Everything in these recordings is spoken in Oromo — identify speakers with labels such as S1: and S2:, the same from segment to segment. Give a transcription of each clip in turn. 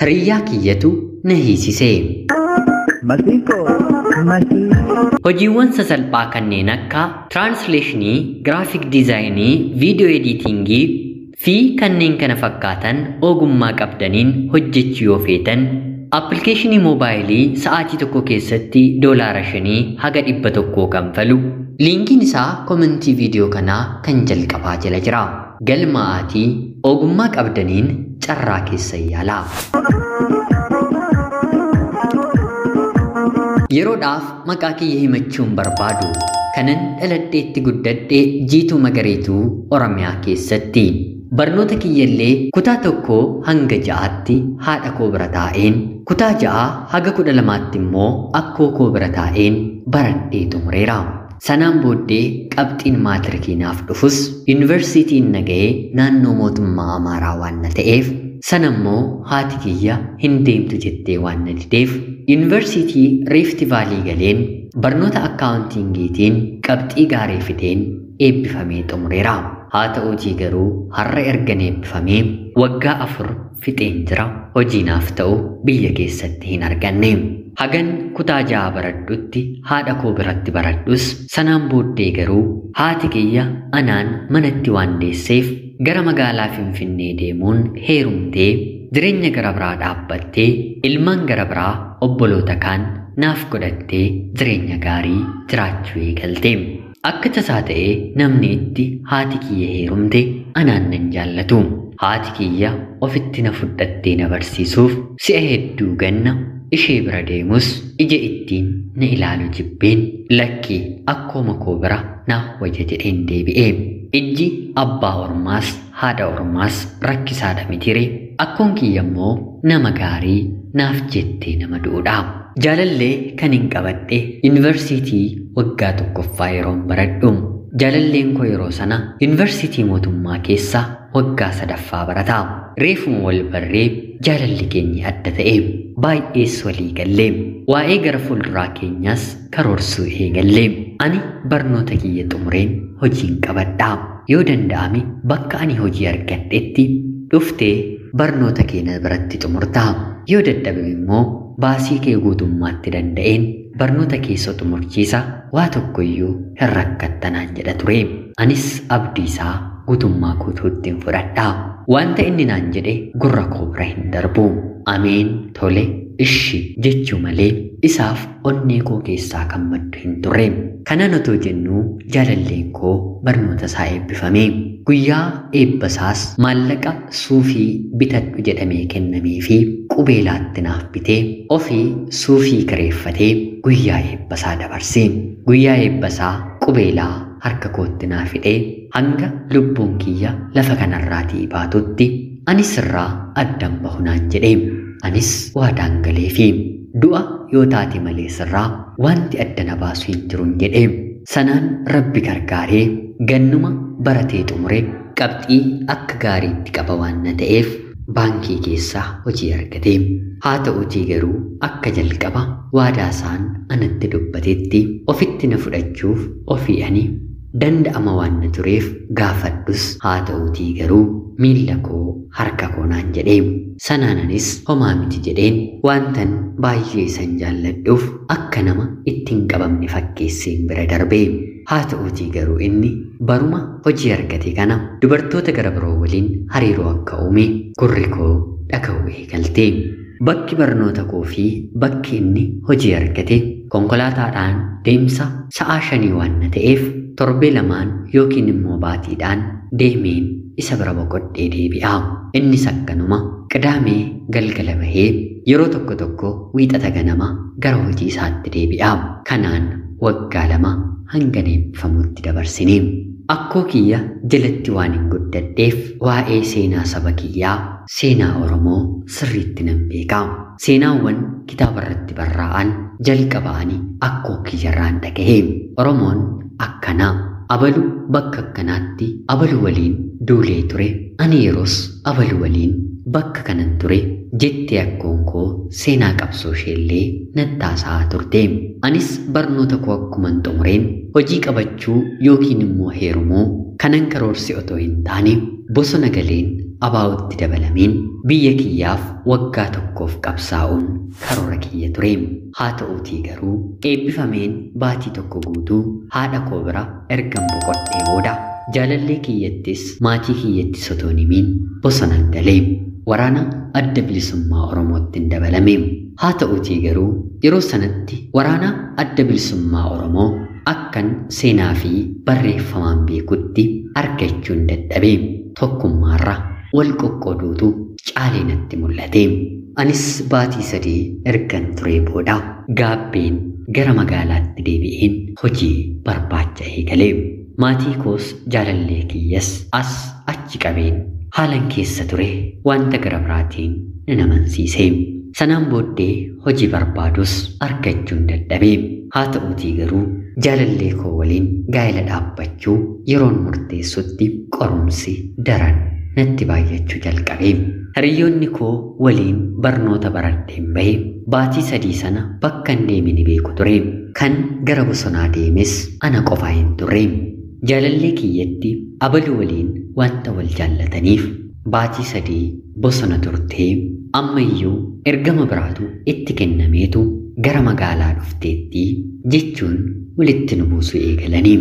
S1: Hiriyyaa kiyyatu na hiisise.
S2: Masiikoo masii.
S1: Hojiiwwan sasalphaa kanneen akka tiraansleeshinii, giraafik diizaayinii, viidiyoo ediitingii fi kanneen kana fakkaatan ogummaa qabdaniin hojjechuu yoo feetan appilikeeshinii moobaayilii sa'aatii tokko keessatti $5 haga 100 kanfalu. Liinkiin isaa komentii viidiyoo kanaa kan jalqabaa jala jira. Galmaa'aatii ogummaa qabdaniin carraa keessa yaalaa. Yeroodhaaf maqaa kiyya himachuun barbaadu kanan dhaladheetti guddadhe Jiituu Magariituu Oromiyaa keessatti. Barnoota kiyyallee kutaa 1 hanga 6tti haadha koo bira taa'een, kutaa 6 haga 12tti immoo akkoo koo bira taa'een baradhee xumureera. Sanaan booddee qabxiin maatirikii naaf dhufus yuunivarsiitiin na ga'ee naannoo mootummaa Amaaraa waan na ta'eef sana immoo haati kiyya hin deemtu jettee waan na dideef yuunivarsiitii Riifti Vaalii galeen barnoota akkaawuntiingiitiin qabxii gaarii fideen eebbifamee xumureera. Haa ta'uutii garuu har'a ergan eebbifamee waggaa 4 fixeen jira. Hojii naaf ta'u biyya keessatti hin arganne. Hagan kutaa 6 baradhutti haadha koo biratti baradhus sanaan booddee garuu haati kiyya anaan manatti waan deesseef gara magaalaa Finfinnee deemuun heerumtee jireenya gara biraa dhaabbattee ilmaan gara biraa obboloota kaan naaf godhattee jireenya gaarii jiraachuu eegalte. Akka tasaa ta'ee namni itti haati kiyya heerumte anaan nan jaallatu. Haati kiyya ofitti na fudhattee na barsiisuuf si'a hedduu ganna ishee bira deemus ija ittiin na ilaalu jibbeen lakki akkooma koo bira naaf wayya jedheen deebi'e. Ijji abbaa ormaas haadha ormaas rakkisaadha mitire. Akkoon kiyya immoo nama gaarii naaf jettee nama du'uudha. Jaalallee kan hin qabadhe yuunivarsiitii waggaa 1ffaa yeroon baradhu. Jaalalleen koo yeroo sana yuunivarsiitii mootummaa keessa waggaa 3ffaa barata. Reefuma wal barree jaalalli keenya adda ta'e. Baay'ees walii gallee. Waa'ee gara fuulduraa keenyaas karoorsuu eegallee. Ani barnoota kiyya xumureen hojiin qabadha. Yoo danda'ame bakka ani hojii argadhetti dhuftee barnoota keenya biratti xumurta. Yoo dadhabame immoo baasii kee guutummaatti danda'een barnoota keessa xumurchiisa waa tokkoyyuu hin rakkattanaan jedha ture. Anis abdii isaa guutummaa guutuutti hin fudhadha. Wanta inni naan jedhe gurra koo bira hin darbu. Ameen tole ishi jechuu malee isaaf onnee koo keessaa kan maddu hin turre. Kanaan otoo jennuu jaalalleen koo barnoota isaa eebbifame. Guyyaa eebba isaas maallaqa suufii bitadhu jedhamee kennamee fi qubeelaatti naaf bitee ofii suufii kireeffatee guyyaa eebba isaa dabarse. Guyyaa eebba isaa qubeelaa harka kootti naaf hidhee hanga lubbuun kiyya lafa kanarraatii baatutti anis irraa addan bahu naan jedhe. Anis waadaan galeefi du'a yoo taate malee sirraa wanti adda na baasu hin jiruun jedhe. Sanaan Rabbi gargaaree gannuma baratee xumure qabxii akka gaariitti qaba waan na ta'eef baankii keessaa hojii argate. Haa ta'uutii garuu akka jalqaba waadaa isaan anatti dubbatetti ofitti na fudhachuuf ofii ani danda'ama waan na tureef gaafadhus haa ta'uutii garuu miilla koo harka koo naan jedhe. Sanaan anis homaa miti jedheen wantan baay'ee isan jaalladhuuf akka nama ittiin qabamne fakkeesseen bira darbe. Haa ta'uutii garuu inni baruma hojii argate kana dubartoota gara biroo waliin hariiroo akka uume gurri koo dhaga'uu eegalte. Bakki barnoota koo fi bakki inni hojii argate konkolaataadhaan deemsa sa'a 5 waan na ta'eef torbee 2 yookiin immoo baatiidhaan deemeen isa bira boqodhee deebi'a. Innis akkanuma qidaamee galgala bahee yeroo tokko tokko wiixata ganama gara hojii isaatti deebi'a. Kanaan waggaa 2 hanga eebbifamutti dabarsine. Akkoo kiyya jalatti waan hin guddadheef waa'ee seenaa saba kiyyaa, seenaa Oromoo sirriitti nan beeka. Seenaawwan kitaaba irratti barraa'an jalqaba'anii akkoo kiyyarraan dhagahe. Oromoon akkanaa abalu bakka akkanaatti abalu waliin duulee ture. Ani yeroos abalu waliin bakka kanan ture jettee akkoon koo seenaa qabsoo isheellee nattaasaa turte. Anis barnoota koo akkuman xumureen hojii qabachuu yookiin immoo heerumuu kanan karoorse otoo hin taane bosona galeen abaa'utti dabalameen biyya kiyyaaf waggaa tokkoof qabsaa'uun karoora kiyya ture. Haa ta'uutii garuu eebbifameen baatii tokko guutuu haadha koo bira ergan boqodhee booda jaalallee kiyyattis maatii kiyyattis otoo hin himiin bosonan galee waraana adda bilisummaa Oromootti hin dabalame. Haa ta'uutii garuu yeroo sanatti waraana adda bilisummaa Oromoo akkan seenaa fi barreeffamaan beekutti argachuun dadhabe. Tokkummaarra wal qoqqooduutu caalee natti mul'ate. Anis baatii 3 ergan turee booda gaabbeen gara magaalaatti deebi'een hojii barbaacha eegale. Maatii koos jaalallee kiyyas as achi qabeen haalan keessa ture wanta gara biraatiin nan amansiise. Sanaan booddee hojii barbaadus argachuun dadhabe. Haa ta'uutii garuu jaalallee koo waliin gaa'ela dhaabbachuu yeroon murteessutti qorumsi daran natti baay'achuu jalqabe. Hiriyoonni koo waliin barnoota baradheen bahe baatii 3 sana bakka hin deemini beeku ture. Kan gara bosonaa deemes ana qofaa hin turre. Jaalallee kiyyatti abalu waliin wanta wal jaallataniif baatii 3 bosona turtee ammayyuu ergama biraatu itti kennameetu gara magaalaa dhufteetti jechuun walitti nu buusuu eegalanii.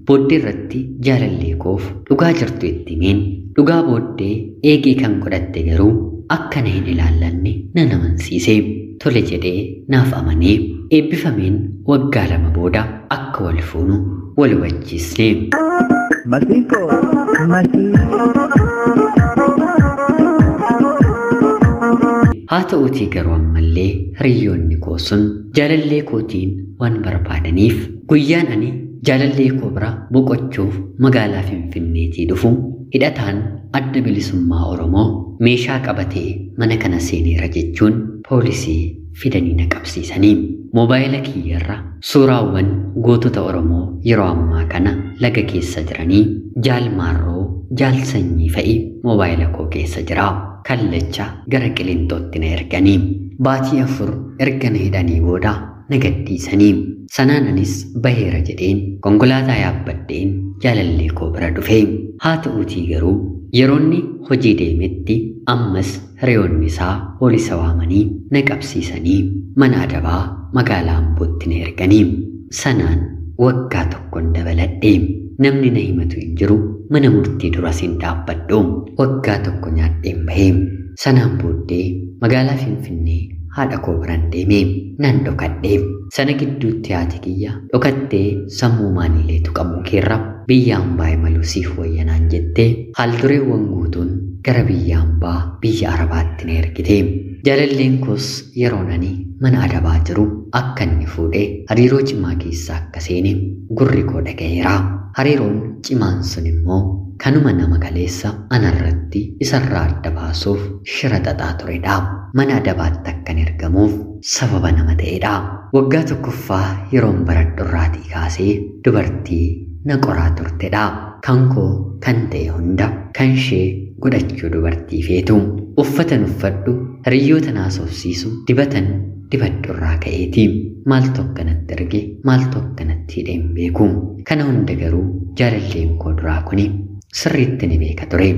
S1: Booddee irratti jaalallee koof dhugaa jirtu itti himeen dhugaa booddee eegee kan godhatte garuu akka na hin ilaallanne nan amansiise. Tole jedhee naaf amanee eebbifameen waggaa 2 booda akka wal fuunu wal hubachiisne.
S2: Masiinqoo
S1: Haa ta'uutii garuu ammallee hiriyoonni koo sun jaalallee kootiin waan barbaadaniif guyyaan ani jaalallee koo bira boqochuuf magaalaa Finfinneetii dhufu hidhataan adda bilisummaa Oromoo meeshaa qabatee mana kana seeneera jechuun poolisii fidanii na qabsiisanii. Moobaayila kiyyarra suuraawwan gootota Oromoo yeroo ammaa kana laga keessa jiranii jaal Maarroo, jaal Sanyii fa'i moobaayila koo keessa jira. Kallacha gara Qilintootti na erganii baatii 4 erga na hidhanii booda na gadhiisanii. Sanaan anis baheera jedheen konkolaataa yaabbadheen jaalallee koo bira dhufe. Haa ta'uutii garuu yeroonni hojii deemetti ammas hiriyoonni isaa poolisa waamanii na qabsiisanii mana adabaa magaalaa Ambootti na erganii. Sanaan waggaa 1 dabaladhe. Namni na himatu hin jiru, mana murtii duras hin dhaabbadhu. Waggaa 1 nyaadheen bahee. Sanaan booddee magaalaa Finfinnee haadha koo biraan deemee nan dhokadhe. Sana gidduutti haati kiyya dhokattee sammuu maanillee tuqamuu keerra biyya hambaa imaluu siif wayyanaan jettee haaldureewwan guutuun gara biyya hambaa biyya Arabaatti na ergite. Jaalalleen koos yeroon ani mana adabaa jiru akka inni fuudhee hariiroo cimaa keessa akka seene gurri koo dhaga'eera. Hariiroon cimaan sun immoo kanuma nama kaleessa anarratti isarraa adda baasuuf shira xaxaa turedha. Mana adabaatti akkan ergamuuf sababa nama ta'edha. Waggaa 1ffaa yeroon baradhu irraatii kaasee dubartii na qoraa turtedha. Kan koo kan ta'e hunda kan ishee godhachuu dubartii feetu. Uffatan uffadhu, hiriyoota naasofsiisu, dibatan dibadhu irraa ka'eeti. Maaltu akkanatti erge, maaltu akkanatti hidhee hin beeku. Kana hunda garuu jaalalleen koo duraa kuni sirriitti ni beeka ture.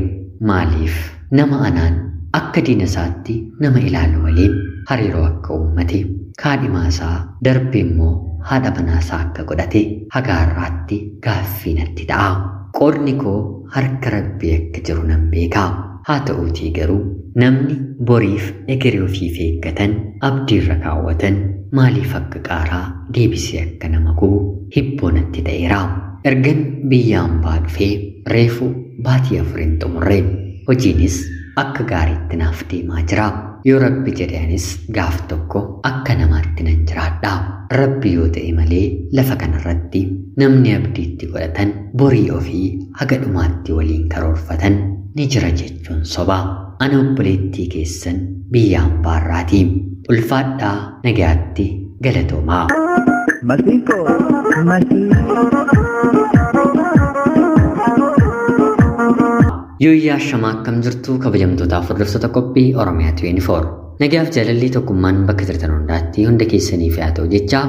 S1: Maaliif nama anaan akka diina isaatti nama ilaalu waliin hariiroo akka uummate, kaadhimaa isaa darbee immoo haadha manaa isaa akka godhate haga har'aatti gaaffii natti ta'a. Qoodni koo harka Rabbii akka jiru nan beeka. Haa ta'uutii garuu namni boriif egeree ofiif eeggatan abdiirra kaawwatan maaliif akka qaaraa deebisee akka nama gubu hibboo natti ta'eera. Ergan biyya hambaa dhufee reefu baatii 4 hin xumurre. Hojiinis akka gaariitti naaf deemaa jira. Yoo Rabbi jedhe anis gaaf tokko akka namaatti nan jiraadha. Rabbi yoo ta'e malee lafa kanarratti namni abdiitti godhatan borii ofii haga dhumaatti waliin karoorfatan ni jira jechuun soba. Ana obboleettii keessan biyya hambaarraati. Ulfaadhaa nagayaatti galatoomaa.
S2: Masiinqoo
S1: Yooyyaa shamaa akkam jirtu kabajamtootaaf hordoftoota qophii Oromiyaa 24. Nagaaf jaalalli tokkummaan bakka jirtan hundaatti hunda keessaniif haa ta'u jecha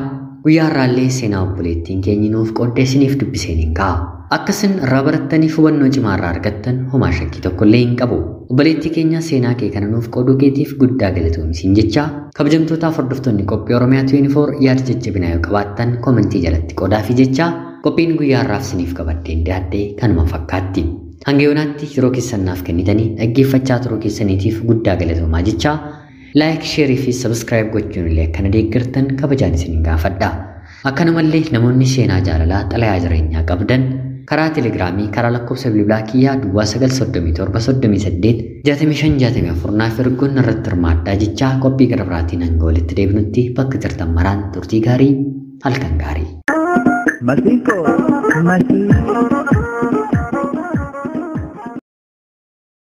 S1: guyyaa har'aallee seenaa obboleettiin keenya nuuf qoodde isiniif dubbiseen hin ga'a. Akka isin irraa barattaniif hubannoo cimaa irraa argattan homaa shakkii tokko illee hin qabu. Obboleettii keenya seenaa kee kana nuuf qooduu keetiif guddaa galatoomi jecha kabajamtootaaf hordoftoonni qophii Oromiyaa 24 yaada jajjabinaa yoo qabaattan koomentii jalatti qoodaafi jecha qophiin guyyaa har'aaf isiniif qabadheen dhiyaadhe kanuma fakkaatti. Hanga yoonaatti yeroo keessan naaf kennitanii dhaggeeffachaa turuu keessaniitiif guddaa galatoomaa jecha laayik, sheerii fi sabskiraayib gochuun illee akkana deeggartan kabajaan isin gaafadha. Akkanumallee namoonni seenaa jaalalaa xalayaa jireenyaa qabdan karaa telegiraamii karaa lakkoofsa bilbilaa kiyyaa duwwaa 937 38 65 64 naaf erguun irratti hirmaadhaa jechaa qophii gara biraatiin hanga walitti deebinutti bakka jirtan maraan turtii gaarii halkan gaarii.
S2: Masiinqoo. Masiinqoo.